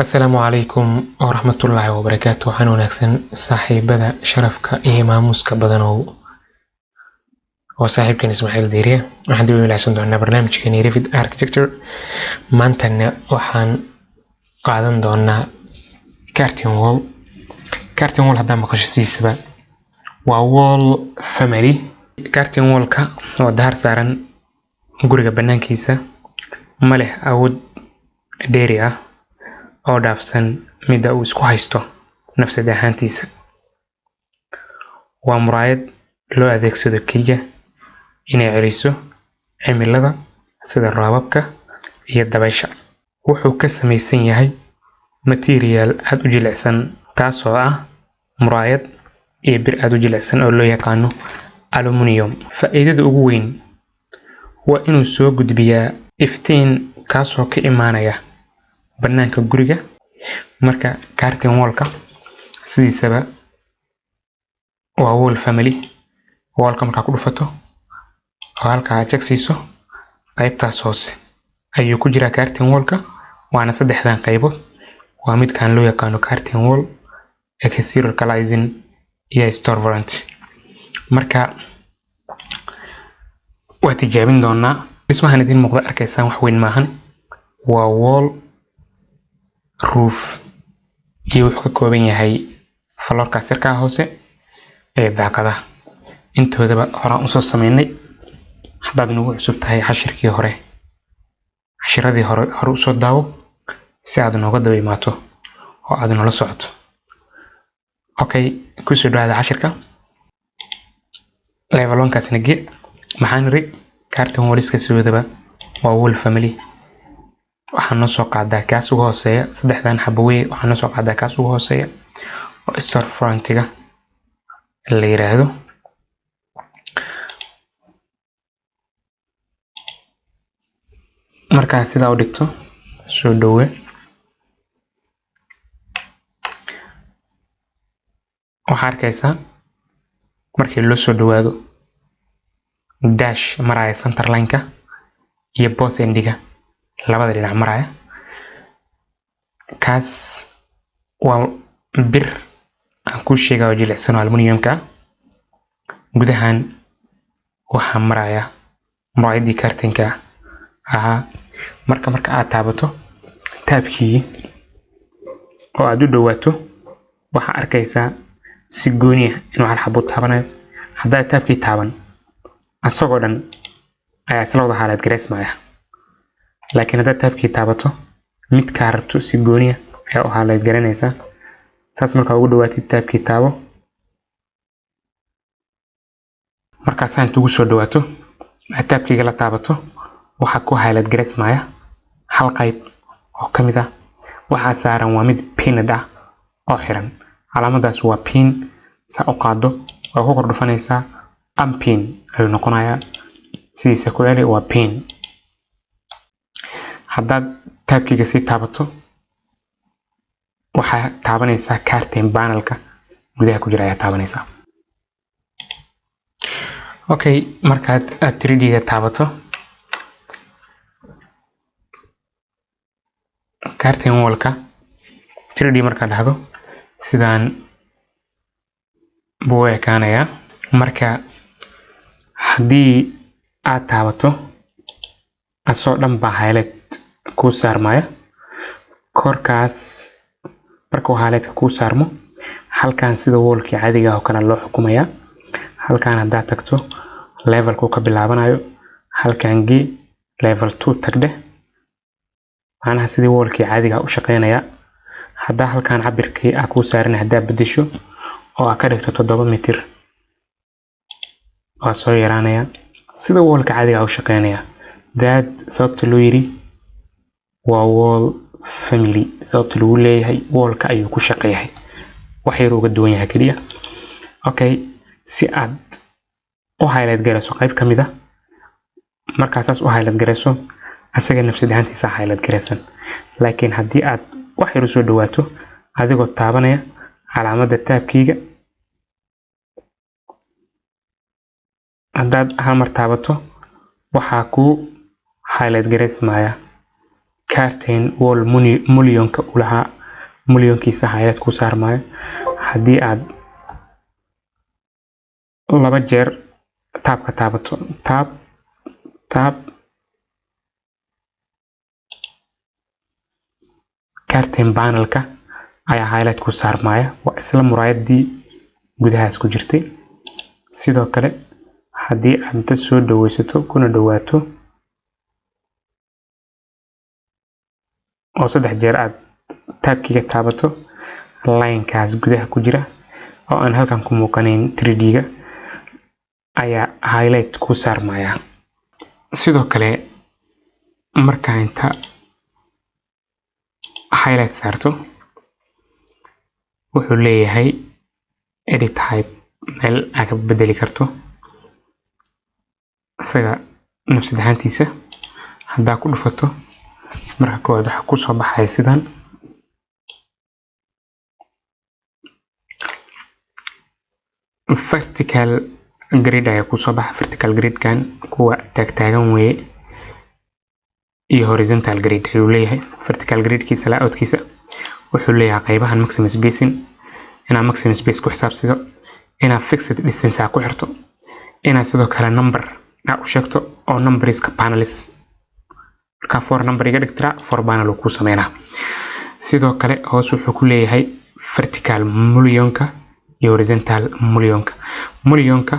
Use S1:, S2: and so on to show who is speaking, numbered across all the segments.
S1: Asalaamu calaykum waraxmatullaahi wabarakaatu. Waxaan wanaagsan saaxiibada sharafka iyo maamuuska badanow, waa saaxiibkan Ismaaciil Diiriye. Waxaan dib u milacsan doonaa barnaamijkeeni Revit Architecture. Maantana waxaan qaadan doonaa curtain wall. Curtain wall haddaa maqasho, sidiisaba waa wall family. Curtain wallka oo dahar saaran guriga banaankiisa ma leh awood dheeri ah oo dhaafsan midda uu isku haysto nafsad ahaantiisa. Waa muraayad loo adeegsado keliya inay celiso cimilada sida roobabka iyo dabaysha. Wuxuu ka samaysan yahay material aad u jilicsan, taasoo ah muraayad iyo bir aad u jilicsan oo loo yaqaano aluminium. Faa'iidada ugu weyn waa inuu soo gudbiyaa iftiin kaasoo ka imaanaya banaanka guriga. Marka curtain wallka sidiisaba waa wall family. Wallka markaa ku dhufato oo halkaa jag siiso, qaybtaas hoose ayuu ku jiraa curtain wallka, waana saddexdan qaybood. Waa midkan loo yaqaano curtain wall, exterior glazing iyo storefront. Marka waa tijaabin doonaa dhismahan idiin muuqda. Arkaysaan, wax weyn maahan, waa wall, roof iyo wuxuu ka kooban yahay floorka sirkaa hoose ee daaqadaha. Intoodaba horaan usoo sameynay. Haddaad nagu cusub tahay, xashirkii hore, cashiradii hore hore usoo daawo si aad nooga daba imaato oo aad noola socoto. Okay, kusoo dhawaada cashirka. Level one kaasna ge maxaan niri? Curtain walliska sidoodaba waa wall family. Waxaa noo soo qaadaa kaas ugu hooseeya saddexdan xabo wey. Waxaa noo soo qaadaa kaas ugu hooseeya oo storefrontiga la yiraahdo. Markaa sidaa u dhigto, soo dhawe, waxaa arkaysaa markii loo soo dhawaado dash maraya center line-ka iyo both endiga, labada dhinac maraya. Kaas waa bir aan kuu sheegayo, jilicsan oo aluminiumka. Gudahan waxaa maraya muraayadii curtainka ahaa. Marka aad taabato tabkii oo aad u dhawaato, waxaa arkaysaa si gooni ah inuu hal xabo taabanayo. Haddaad tabkii taaban, asagoo dhan ayaa isla wada highlight gareysmaya, laakiin haddaad tabkii taabato, midkaa rabto si gooni ah ayaa u highlight garanaysaa. Saas markaa ugu dhawaatid, tabkii taabo. Markaasaa inta ugu soo dhawaato aad tabkiga la taabato, waxaa ku highlight gareysmaya hal qayb oo ka mid ah. Waxaa saaran waa mid pinned ah oo xiran. Calaamadaas waa pin. Saa u qaado, waa ku kor dhufanaysaa, unpin ayuu noqonayaa. Sidiisa ku celi, waa pin. Haddaad tabkiga sii taabato, waxaa taabanaysaa curtain panelka gudaha ku jira ayaa taabanaysaa. Okay, markaad aad 3D-ga taabato curtain wallka 3D markaad dhahdo, sidaan buu u ekaanayaa. Marka haddii aad taabato, asoo dhan baa highlight kuu saarmaya korkaas. Markuu highlightka kuu saarmo, halkan sida wallkii caadiga ah oo kale loo xukumayaa. Halkan haddaad tagto, levelkuu ka bilaabanayo halkan gee, level 2 tag dheh, macnaha sidii wallkii caadiga ah u shaqeynaya. Haddaa halkan cabirkii aa kuu saaran haddaa bedesho oo aa ka dhigto 7 mitir, waa soo yaraanaya, sida wallka caadiga ah u shaqeynaya. That sababta loo yiri waa wall family, sababta lagu leeyahay wallka ayuu ku shaqeeyahay, wax yar uga duwan yahay keliya. Okay, si aad u highlight garayso qayb ka mid ah, markaa saas u highlight garayso, asaga nafsad ahaantiisa highlight garaysan, laakiin haddii aad wax yar usoo dhawaato adigoo taabanaya calaamadda tabkiiga, haddaad hal mar taabato, waxaa kuu highlight garaysmaya Curtain wall mullionka u lahaa, mullionkiisa highlight ku saarmaayo. Haddii aad laba jeer tabka taabato, tab tab, curtain panelka ayaa highlight ku saarmaya, waa isla muraayadii gudahaas ku jirtay. Sidoo kale haddii aad inta soo dhaweysato kuna dhawaato oo saddex jeer aad tabkiga taabato, linekaas gudaha ku jira oo aan halkan ku muuqanayn 3D-ga ayaa highlight ku saarmaya. Sidoo kale markaa inta highlight saarto, wuxuu leeyahay edit type, meel aad ka bedeli karto isaga nafsad ahaantiisa. Haddaa ku dhufato, marka koowaad waxaa kusoo baxaya sidan. Vertical grid ayaa kusoo baxa. Vertical gridkan kuwa taagtaagan weeye iyo horizontal grid ayuu leeyahay. Vertical gridkiisa layoutkiisa wuxuu leeyahay qaybahan: maximum spacing, inaad maximum space ku xisaabsido, inaad fixed distance ku xirto, inaad sidoo kale number aad u sheegto oo numberska panels, markaa four number iga dhigtiraa, four panel uu kuu sameynaa. Sidoo kale hoos wuxuu ku leeyahay vertical mullionka iyo horizontal mullionka. Mullionka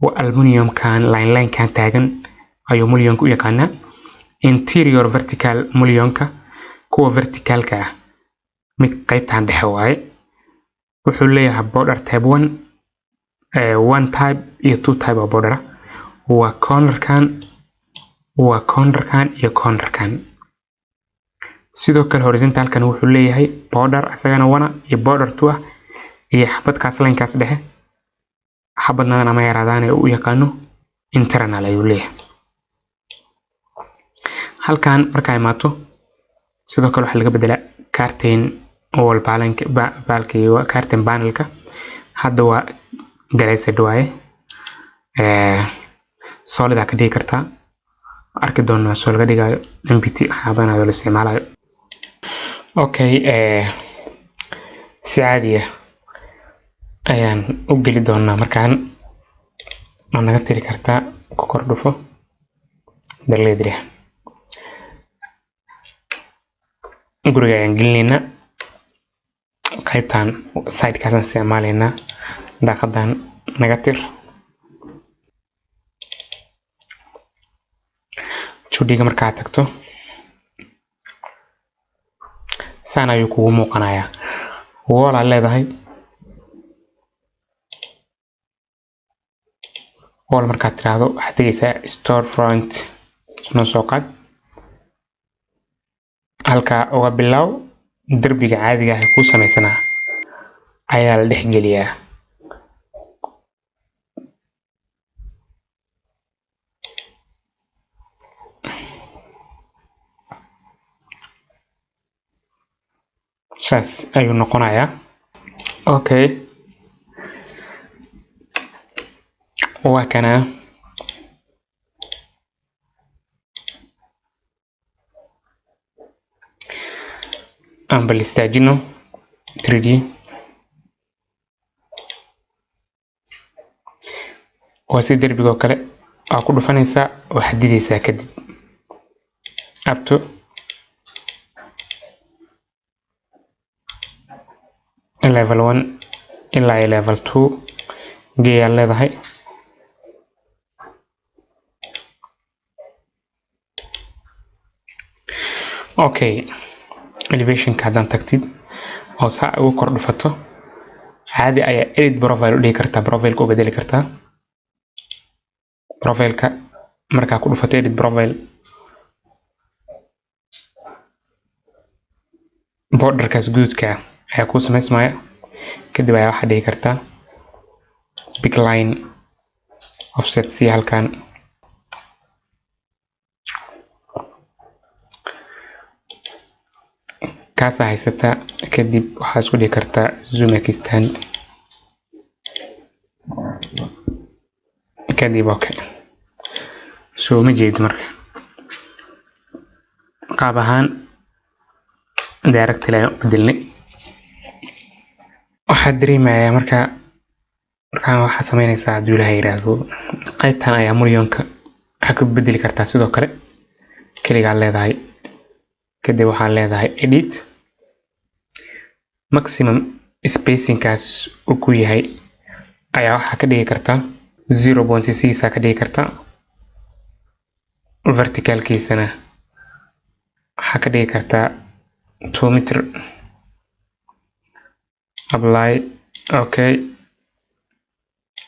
S1: waa aluminiumkan line linekan taagan ayuu mullionka u yaqaanaa. Interior vertical mullionka, kuwa verticalka ah, mid qaybtan dhexe waaye. Wuxuu leeyahay border type one, one type iyo two type oo border ah. Waa cornerkan, waa cornerkan iyo cornerkan. Sidoo kale horizontalkan wuxuu leeyahay border isagana one iyo border two ah iyo xabadkaas linekaas dhexe, xabadnadan ama yaraadaan ee u yaqaano internal ayuu leeyahay. Halkan markaa imaato, sidoo kale waxaa laga bedelaa curtain wall baalki, curtain panelka. Hadda waa glazed waaye, solid aa ka dhigi kartaa. Arki doonaa soo laga dhigayo MPT, waxyaabahan la isticmaalayo. Okay, si caadi ah ayaan u geli doonaa. Markaan ma naga tiri kartaa? Ku kor dhufo, delete. Guriga ayaan gelinaynaa, qaybtan sidekaasaan isticmaalaynaa. Daaqadan naga tir. 2D-ga markaa tagto, saan ayuu kugu muuqanayaa. Wall aad leedahay. Wall markaad tiraahdo, waxaad tegeysaa store front, noo soo qaad, halkaa uga bilow. Derbiga caadiga ah ee kuu sameysanaa ayaa la dhex geliyaa. Saas ayuu noqonayaa. Okay, waa kanaa. Aan bal istaajino 3D. Waa si derbiga oo kale, waa ku dhufanaysaa oo xadidaysaa, kadib up to level one ilaa iyo level two geeyaa leedahay. Okay, elevationka haddaan tagtid oo saa ugu kor dhufato, caadi ayaa edit profile u dhigi kartaa, profileka u bedeli kartaa. Profileka markaa ku dhufato edit profile, borderkaas guduudka ah ayaa kuu samaysmaya. Kadib ayaa waxaa dhigi kartaa pick line offset si halkan kaasaa haysataa. Kadib waxaa isku dhigi kartaa zoom extend, kadib okay. Soo ma jeedi? Marka Qaab ahaan directly ayaan u bedelnay. Waxaad dareemayaa marka markaan waxaad sameynaysaa, hadduu Ilaahay yiraahdo, qaybtan ayaa mullionka waxaa ka bedeli kartaa. Sidoo kale keligaa leedahay, kadib waxaad leedahay edit. Maximum spacingkaas uu ku yahay ayaa waxaa ka dhigi kartaa 0.6 aa ka dhigi kartaa. Verticalkiisana waxaa ka dhigi kartaa 2 meter. Apply, okay.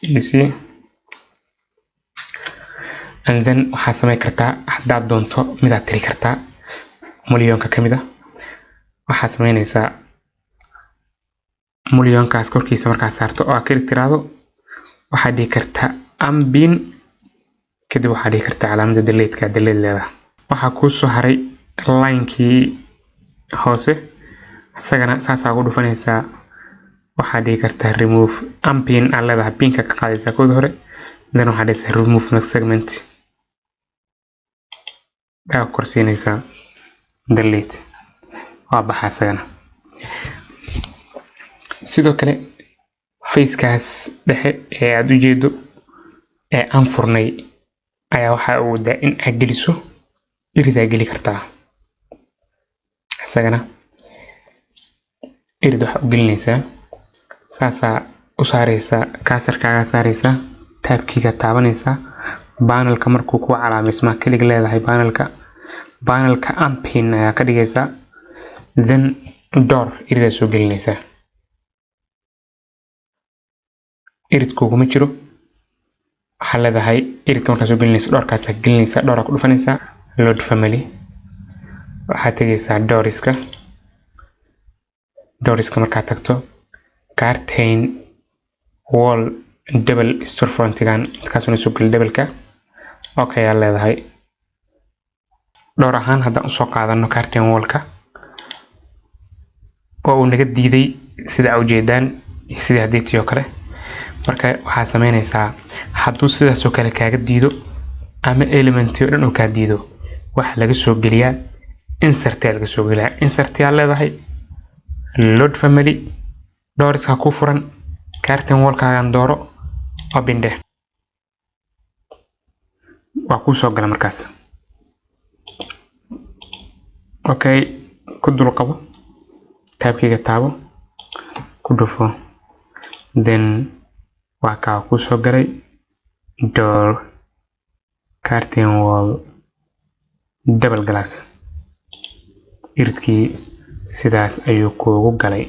S1: You see, and then waxaad sameyn kartaa, haddaad doonto, midaad tiri kartaa mullionka kamid ah. Waxaad sameynaysaa mullionkaas korkiisa markaad saarto oo aad click tiraahdo, waxaad dhigi kartaa unpin. Kadib waxaad dhigi kartaa calaamada delete-ka, delete leedahay. Waxaa kuu soo haray line-kii hoose, isagana saasaa ugu dhufanaysaa. Waxaad dhigi kartaa remove, unpin aad leedahay, pinka ka qaadaysaa kooda hore. Then waxaad dhigaysaa remove next segment, aa korsiinaysaa delete, waa baxa isagana. Sidoo kale facekaas dhexe ee aad u jeedo ee aan furnay ayaa waxaa awoodaa in aad geliso iridaa geli kartaa. Isagana irid waxaa u gelinaysaa, saasaa u saareysaa, cursorkaagaa saareysaa, tabkiiga taabanaysaa. Panelka markuu ku calaamaysmaa, click leedahay panelka. Panelka unpin ayaa ka dhigaysaa, then door iridaa soo gelinaysaa. Irid kuguma jiro. Waxaa leedahay iridka markaa soo gelinaysa, doorkaasaa gelinaysaa, dooraa ku dhufanaysaa. Load family, waxaad tegaysaa doorska. Doorska markaad tagto, curtain wall double storefrontigan kaasuna soo geli doubleka, okay aad leedahay. Door ahaan haddaan usoo qaadano curtain wallka, waa uu naga diiday sida aa ujeedaan, sidii haddii oo kale. Marka waxaa sameynaysaa, hadduu sidaas oo kale kaaga diido ama element oo dhan uu kaa diido, waxaa laga soo geliyaa insert aa laga soo geliyaa. Insert aa leedahay, load family, doorska ku furan, curtain wallkaagan dooro, open dheh, waa kuu soo gala markaas. Okay, ku dul qabo, tabkiga taabo, ku dhufo, then waa kaa kuu soo galay door curtain wall double glass. Iridkii sidaas ayuu kuugu galay.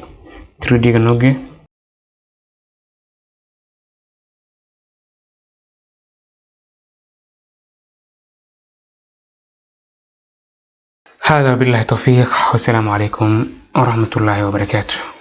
S1: 3D-ga nooge. هذا بالله التوفيق، والسلام عليكم ورحمة الله وبركاته.